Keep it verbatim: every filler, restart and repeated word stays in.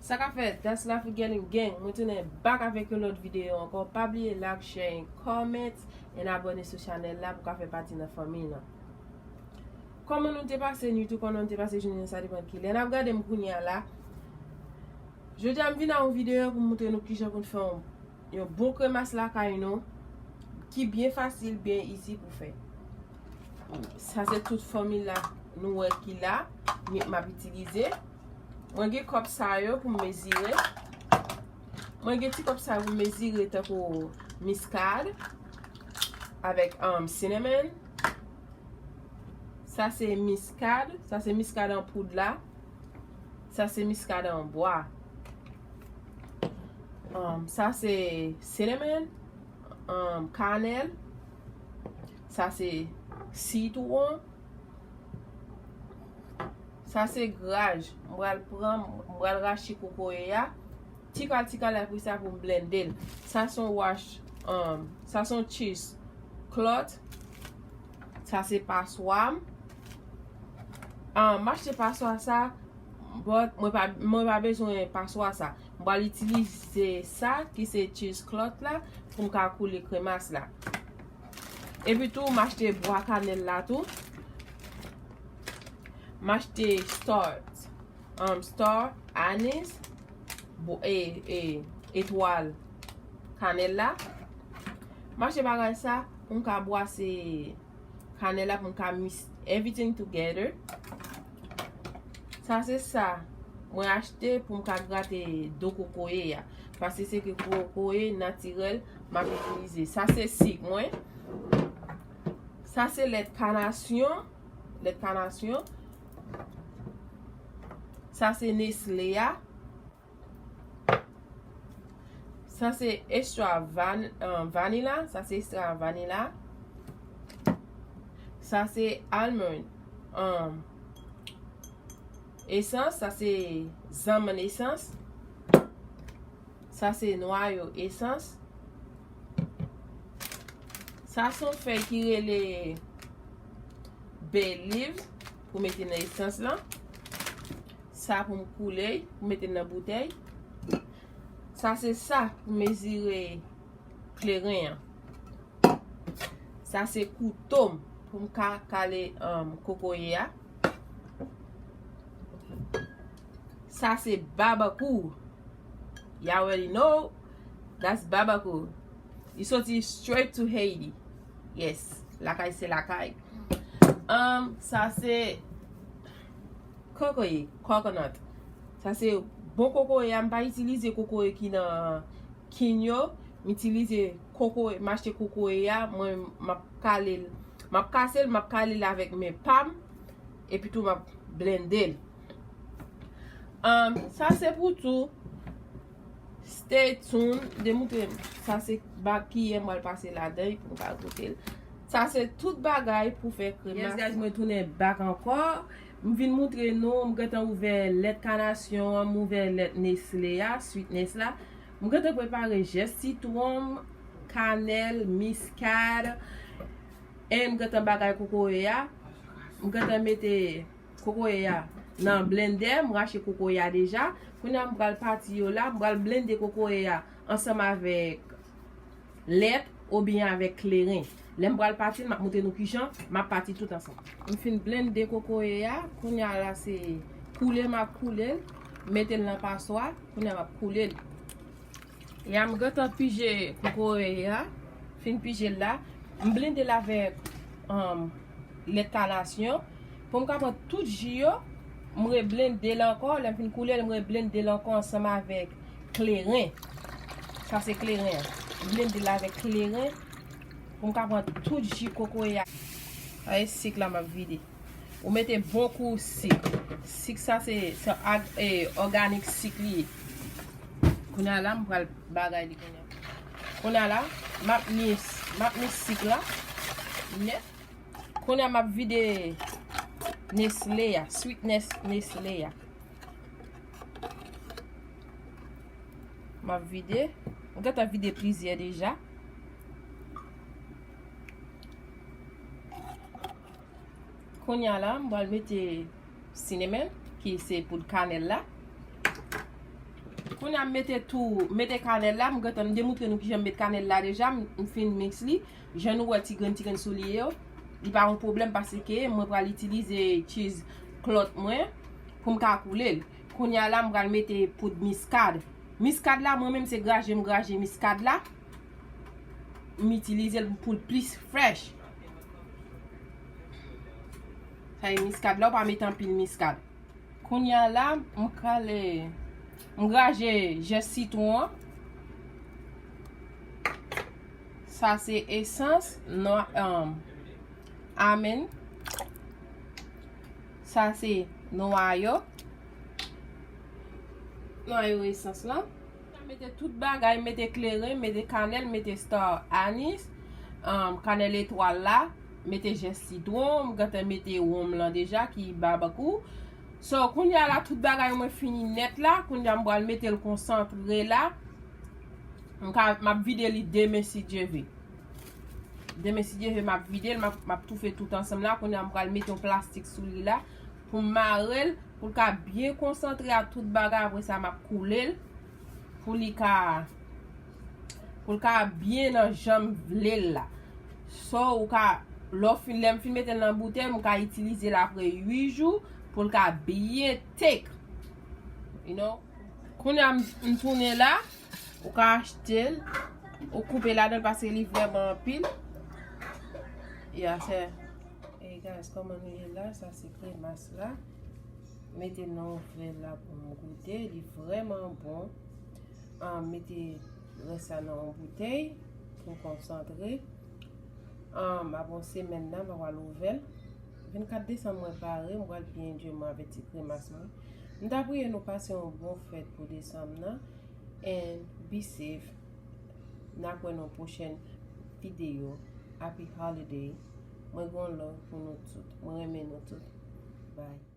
Sa k ap fèt, that's Lafrikèn Gang. Mwen tounen back avèk yon lòt videyo ankò. Pa bliye like, share, and comment, and abòne sou chanèl la pou w ka fè pati nan fanmi lan. Kòman nou te pase nwit ou kòman nou te pase jounen an, sa depann kilè n ap gade m kounye a la. Jodi a m vin ak yon videyo pou m montre nou kijan pou n fè yon, yon bon kremas lakay nou ki byen fasil, byen easy pou fè. Sa se tout fòmil la nou wè ki la, m, m ap itilize. Mwen gen kòb sa yo pou m mezire. Mwen gen ti kòb sa yo pou m mezire tankou miskad avèk, um, cinnamon. Sa se miskad, sa se miskad an poud la. Sa se miskad an bwa. Um, sa se cinnamon, um, kanèl. Sa se sitwon. Sa se graj. M pral pran, m pral rache kokoye a. Ti kal, ti kal, apre sa pou m blende l. Sa se yon wash, um, sa se yon cheese cloth. Sa se paswa m. Um, m achte paswa sa, but mwen pa, mwen pa bezwen paswa sa. M pral itilize sa ki se cheese cloth la pou m ka koule kremas la. Epi tou, m achte bwa kanèl la tou. M achte star, um, star anise, bo-, e, e, etwal kanèl la. M achte bagay sa pou m ka bwase kanèl la, pou m ka mix everything together. Sa se sa mwen achte pou m ka grate do kokoye a. Paske se ke kokoye natirèl m ap itilize. Sa se sik mwen. Sa se lèt kanasyon. Lèt kanasyon. Sa se Nestle a. Sa se extra van-, uh, vanilla. Sa se extra vanilla. Sa se almond, um, esans. Sa se zanmann esans. Sa se nwayo esans. Sa se yon fèy ki rele bay leaves pou mete nan esans lan. Sa pou m koule, pou mete nan boutèy. Sa se sa pou mezire kleren an. Sa se kouto m pou m ka kale, um, kokoye a. Sa se babakou. You already know. That's babakou. Li soti straight to Haiti. Yes. Lakay se lakay. Um, sa se kokoye, coconut. Sa se bon kokoye a. M pa itilize kokoye ki nan kin yo. M itilize kokoye, m achte kokoye a. Mwen, m ap kale l. M ap kase l, m ap kale l avèk men pa m. Epi tou, m ap blende l. Um, sa se pou tou. Stay tuned. Demontre m. Sa se bak kiyè m pral pase ladan pou m ka goute l. Sa se tout bagay pou fè kremas. Yes, guys, mwen tounen back ankò. M vin montre nou, m gentan ouvè lèt kanasyon an, m ouvè lèt Nestle a, sweetness la. M gentan prepare jès sitwon, kanèl, miskad, e m gentan bagay kokoye a. M gentan mete kokoye a nan blendè, m rache kokoye a deja. Kounye a m pral pati yo la, m pral blende kokoye a ansanm avèk lèt oubyen avèk kleren. Lè m pral pati l, m ap montre nou kijan m ap pati tout ansanm. M fin blende kokoye a, kounye a la se koule m ap koule l, mete l nan paswa, kounye a m ap koule l. Ya m gentan pije kokoye a, fin pije l la. M blende l avèk, um, lèt kanasyon. Pou m ka pran tout ji yo, m reblende l ankò. Lè m fin koule l, m reblende l ankò ansanm avèk kleren. Sa se kleren an. M blende l avèk kleren pou m ka pran tout ji kokoye a. Ay, sik la m ap vide. Ou mete bon kou sik. Sik sa se, se ag-, e, òganik sik li ye. Kounye a la, m pral bagay li kounye a. Kounye a la, m ap mis, m ap mis sik la nèt. Kounye a m ap vide Nestle a, sweetness Nestle a. M ap vide. M gentan vide plizyè deja. Kounye a la, m pral mete cinnamon, ki se poud kanèl la. Kounye a m mete tou, mete kanèl la, m gentan m demontre nou kijan m met kanèl la deja, m, m fin mix li. Jan nou wè ti grenn ti grenn sou li yo, li pa yon pwoblèm paske mwen pral itilize cheese cloth mwen pou m ka koule l. Kounye a la, m pral mete poud miskad. Miskad la, mwen menm se graje m graje miskad la. M itilize l pou l plis fresh. Sa e miskad la, ou pa mete anpil miskad. Kounye a la, m kale, m graje jès sitwon an. Sa se esans, non, um, amen. Sa se nwayo. Nwayo esans lan. Mete tout bagay, mete kleren, mete kanèl, mete star anis, um, kanèl etwal la, mete jès sitwon, m gentan mete wonm lan deja ki babakou. So, kounye a la, tout bagay mwen fini nèt la, kounye a m pral mete l konsantre la. M ka, m ap vide li demen si Dye ve. Demen si Dye ve, m ap vide l, m ap, m ap toufe tout ansanm la. Kounye a m pral mete yon plastik sou li la pou m mare l, pou l ka byen konsantre ak tout bagay. Apre sa, m ap koule l pou li ka, pou l ka byen nan jan m vle l la. So, ou ka, lè w fin, lè m fin mete l nan boutèy, m ka itilize l apre uit jou pou l ka byen thick. You know? Kounye a m, m tounen la, ou ka achte l, ou koupe ladan l paske li vrèman anpil. Ya, se. Hey guys, kòman nou ye la? Sa se kremas la. Mete l nan oven la pou m goute. Li vrèman bon. Ah, mete rès sa nan yon boutèy pou konsantre. Ah, m ap yon semèn nan, m ap al ouvè l. Vennkat desanm mwen pare, m pral byen enjoy mwen avèk ti kremas mwen. M ta priye nou pase yon bon fèt pou desanm nan. And be safe. N a kwè nan pwochèn videyo. Happy holiday. Mwen gon love pou nou tout. Mwen renmen nou tout. Bye.